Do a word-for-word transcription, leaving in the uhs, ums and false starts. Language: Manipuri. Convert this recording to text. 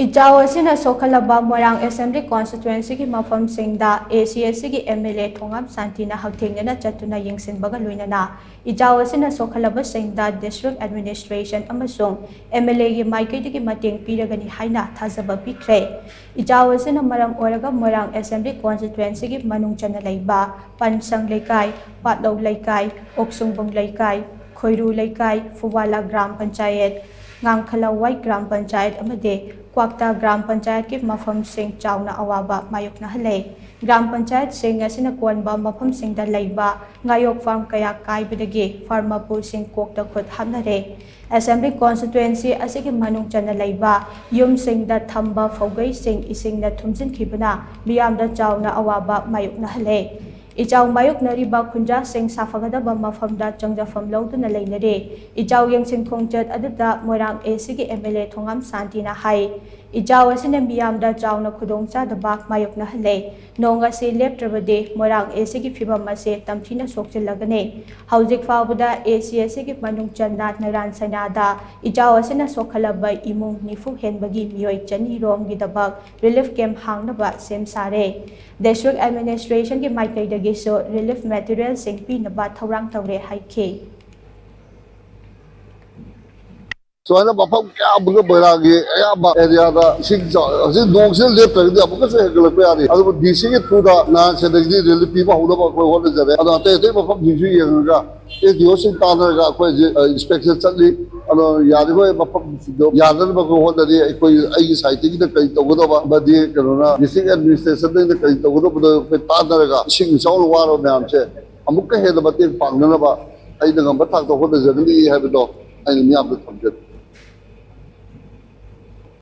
ꯏꯆꯥꯎ ꯑꯁꯤꯅ ꯁꯣꯛꯍꯜꯂꯕ ꯃꯣꯏꯔꯥꯡ ꯑꯦꯁꯦꯝꯕ꯭ꯂꯤ ꯀꯣꯟꯁꯇꯤꯇ꯭ꯋꯦꯟꯁꯤꯒꯤ ꯃꯐꯝꯁꯤꯡꯗ ꯑꯦ ꯁꯤ ꯑꯦꯁ ꯁꯤꯒꯤ ꯑꯦꯝ ꯑꯦꯜ ꯑꯦ ꯊꯣꯉꯥꯝ ꯁꯥꯟꯇꯤꯅ ꯍꯛꯊꯦꯡꯅꯅ ꯆꯠꯇꯨꯅ ꯌꯦꯡꯁꯤꯟꯕꯒ ꯂꯣꯏꯅꯅ ꯏꯆꯥꯎ ꯑꯁꯤꯅ ꯁꯣꯛꯍꯜꯂꯕꯁꯤꯡꯗ ꯗꯤꯁꯇ꯭ꯔꯤꯛ ꯑꯦꯗꯃꯤꯅꯤꯁꯇ꯭ꯔꯦꯁꯟ ꯑꯃꯁꯨꯡ ꯑꯦꯝ ꯑꯦꯜ ꯑꯦꯒꯤ ꯃꯥꯏꯀꯩꯗꯒꯤ ꯃꯇꯦꯡ ꯄꯤꯔꯒꯅꯤ ꯍꯥꯏꯅ ꯊꯥꯖꯕ ꯄꯤꯈ꯭ꯔꯦ꯫ ꯏꯆꯥꯎ ꯑꯁꯤꯅ ꯃꯔꯝ ꯑꯣꯏꯔꯒ ꯃꯣꯏꯔꯥꯡ ꯑꯦꯁꯦꯝꯕ꯭ꯂꯤ ꯀꯣꯟꯁꯇꯤꯇ꯭ꯋꯦꯟꯁꯤꯒꯤ ꯃꯅꯨꯡ ꯆꯟꯅ ꯂꯩꯕ ꯄꯟꯁꯪ ꯂꯩꯀꯥꯏ, ꯄꯥꯠꯂꯧ ꯂꯩꯀꯥꯏ, ꯑꯣꯛꯁꯨꯡꯕꯨꯡ ꯂꯩꯀꯥꯏ, ꯈꯣꯏꯔꯨ ꯂꯩꯀꯥꯏ, ꯐꯨꯋꯥꯂꯥ ꯒ꯭ꯔꯥꯝ ꯄꯟꯆꯥꯌꯠ, ꯉꯥꯡꯈꯂꯥꯋꯥꯏ ꯒ꯭ꯔꯥꯝ ꯄꯟꯆꯥꯌꯠ ꯑꯃꯗꯤ ꯀ꯭ꯋꯥꯛꯇꯥ ꯒ꯭ꯔꯥꯝ ꯄꯟꯆꯥꯌꯠꯀꯤ ꯃꯐꯝꯁꯤꯡ ꯆꯥꯎꯅ ꯑꯋꯥꯕ ꯃꯥꯌꯣꯛꯅꯍꯜꯂꯦ꯫ ꯒ꯭ꯔꯥꯝ ꯄꯟꯆꯥꯌꯠꯁꯤꯡ ꯑꯁꯤꯅ ꯀꯣꯟꯕ ꯃꯐꯝꯁꯤꯡꯗ ꯂꯩꯕ ꯉꯥꯌꯣꯛ ꯐꯥꯝ ꯀꯌꯥ ꯀꯥꯏꯕꯗꯒꯤ ꯐꯥꯔꯝ ꯃꯄꯨꯁꯤꯡ ꯀꯣꯛꯇ ꯈꯨꯠ ꯍꯥꯞꯅꯔꯦ꯫ ꯑꯦꯁꯦꯝꯕ꯭ꯂꯤ ꯀꯣꯟꯁꯇꯤꯇ꯭ꯋꯦꯟꯁꯤ ꯑꯁꯤꯒꯤ ꯃꯅꯨꯡ ꯆꯟꯅ ꯂꯩꯕ ꯌꯨꯝꯁꯤꯡꯗ ꯊꯝꯕ ꯐꯧꯒꯩꯁꯤꯡ ꯏꯁꯤꯡꯅ ꯊꯨꯝꯖꯤꯟꯈꯤꯕꯅ ꯃꯤꯌꯥꯝꯗ ꯆꯥꯎꯅ ꯑꯋꯥꯕ ꯃꯥꯌꯣꯛꯅꯍꯜꯂꯦ꯫ ꯏꯆꯥꯎ ꯃꯥꯌꯣꯛꯅꯔꯤꯕ ꯈꯨꯟꯖꯥꯁꯤꯡ ꯁꯥꯐꯒꯗꯕ ꯃꯐꯝꯗ ꯆꯪꯖꯐꯝ ꯂꯧꯗꯨꯅ ꯂꯩꯅꯔꯦ꯫ ꯏꯆꯥꯎ ꯌꯦꯡꯁꯤꯟ ꯈꯣꯡꯆꯠ ꯑꯗꯨꯗ ꯃꯣꯏꯔꯥꯡ ꯑꯦ ꯁꯤꯒꯤ ꯑꯦꯝ ꯑꯦꯜ ꯑꯦ ꯊꯣꯉꯥꯝ ꯁꯥꯟꯇꯤꯅ ꯍꯥꯏ, ꯏꯆꯥꯎ ꯑꯁꯤꯅ ꯃꯤꯌꯥꯝꯗ ꯆꯥꯎꯅ ꯈꯨꯗꯣꯡꯆꯥꯗꯕ ꯃꯥꯌꯣꯛꯅꯍꯜꯂꯦ꯫ ꯅꯣꯡ ꯑꯁꯤ ꯂꯦꯞꯇ꯭ꯔꯕꯗꯤ ꯃꯣꯏꯔꯥꯡ ꯑꯦ ꯁꯤꯒꯤ ꯐꯤꯕꯝ ꯑꯁꯤ ꯇꯝꯊꯤꯅ ꯁꯣꯛꯆꯤꯜꯂꯒꯅꯤ꯫ ꯍꯧꯖꯤꯛ ꯐꯥꯎꯕꯗ ꯑꯦ ꯁꯤ ꯑꯦ ꯁꯤꯒꯤ ꯃꯅꯨꯡ ꯆꯟꯅ ꯅꯔꯥꯟ ꯁꯩꯅꯥꯗ ꯏꯆꯥꯎ ꯑꯁꯤꯅ ꯁꯣꯛꯍꯜꯂꯕ ꯏꯃꯨꯡ ꯅꯤꯐꯨ ꯍꯦꯟꯕꯒꯤ ꯃꯤꯑꯣꯏ ꯆꯅꯤ ꯔꯣꯝꯒꯤꯗꯃꯛ ꯔꯤꯂꯤꯐ ꯀꯦꯝꯞ ꯍꯥꯡꯅꯕ ꯁꯦꯝ ꯁꯥꯔꯦ꯫ ꯗꯤꯁꯇ꯭ꯔꯤꯛ ꯑꯦꯗꯃꯤꯅꯤꯁꯇ꯭ꯔꯦꯁꯟꯒꯤ ꯃꯥꯏꯀꯩꯗꯒꯤꯁꯨ ꯔꯤꯂꯤꯐ ꯃꯦꯇꯔꯤꯌꯦꯜꯁꯤꯡ ꯄꯤꯅꯕ ꯊꯧꯔꯥꯡ ꯇꯧꯔꯦ ꯍꯥꯏꯈꯤ꯫ ꯁꯨꯃꯥꯏꯅ ꯃꯐꯝ ꯀꯌꯥꯃꯨꯛꯇ ꯃꯣꯏꯔꯥꯡꯒꯤ ꯑꯌꯥꯝꯕ ꯑꯦꯔꯤꯌꯥꯗ ꯏꯁꯤꯡ ꯆꯥꯎ-, ꯍꯧꯖꯤꯛ ꯅꯣꯡꯁꯤꯅ ꯂꯦꯞꯇ꯭ꯔꯒꯗꯤ ꯑꯃꯨꯛꯀꯁꯨ ꯍꯦꯟꯒꯠꯂꯛꯄ ꯌꯥꯔꯤ꯫ ꯑꯗꯨꯕꯨ ꯗꯤ ꯁꯤꯒꯤ ꯊ꯭ꯔꯨꯗ ꯅꯍꯥꯟ ꯁꯤꯗꯒꯤꯗꯤ ꯔꯤꯂꯤꯐ ꯄꯤꯕ ꯍꯧꯅꯕ ꯑꯩꯈꯣꯏ ꯍꯣꯠꯅꯖꯔꯦ꯫ ꯑꯗꯣ ꯑꯇꯩ ꯑꯇꯩ ꯃꯐꯝꯁꯤꯡꯁꯨ ꯌꯦꯡꯉꯒ ꯑꯦꯁ ꯗꯤ ꯑꯣꯁꯤꯡ ꯇꯥꯟꯅꯔꯒ ꯑꯩꯈꯣꯏ ꯍꯧꯖꯤꯛ, ꯑ, ꯏꯟꯁꯄꯦꯛꯁꯟ ꯆꯠꯂꯤ꯫ ꯑꯗꯣ ꯌꯥꯔꯤꯈꯣꯏ ꯃꯐꯝꯁꯤꯡꯗꯣ ꯌꯥꯅꯅꯕ ꯑꯩꯈꯣꯏ ꯍꯣꯠꯅꯔꯤ꯫ ꯑꯩꯈꯣꯏ ꯑꯩꯒꯤ ꯁꯥꯏꯠꯇꯒꯤꯅ ꯀꯔꯤ ꯇꯧꯒꯗꯕ ꯑꯃꯗꯤ ꯀꯩꯅꯣꯅ ꯗꯤꯁꯇ꯭ꯔꯤꯛ ꯑꯦꯗꯃꯤꯅꯤꯁꯇ꯭ꯔꯦꯁꯟꯗꯒꯤꯅ ꯀꯔꯤ ꯇꯧꯒꯗꯕꯗꯣ ꯑꯩꯈꯣꯏ ꯇꯥꯟꯅꯔꯒ ꯏꯁꯤꯡ ꯏꯆꯥꯎꯅ ꯋꯥꯔꯕ ꯃꯌꯥꯝꯁꯦ ꯑꯃꯨꯛꯀ ꯍꯦꯟꯅ ꯃꯇꯦꯡ ꯄꯥꯡꯅꯅꯕ ꯑꯩꯅ ꯉꯝꯕ ꯊꯥꯛꯇ ꯍꯣꯠꯅꯖꯒꯅꯤ ꯍꯥꯏꯕꯗꯣ ꯑꯩꯅ ꯃꯤꯌꯥꯝꯗ ꯊꯝꯖꯔꯤ꯫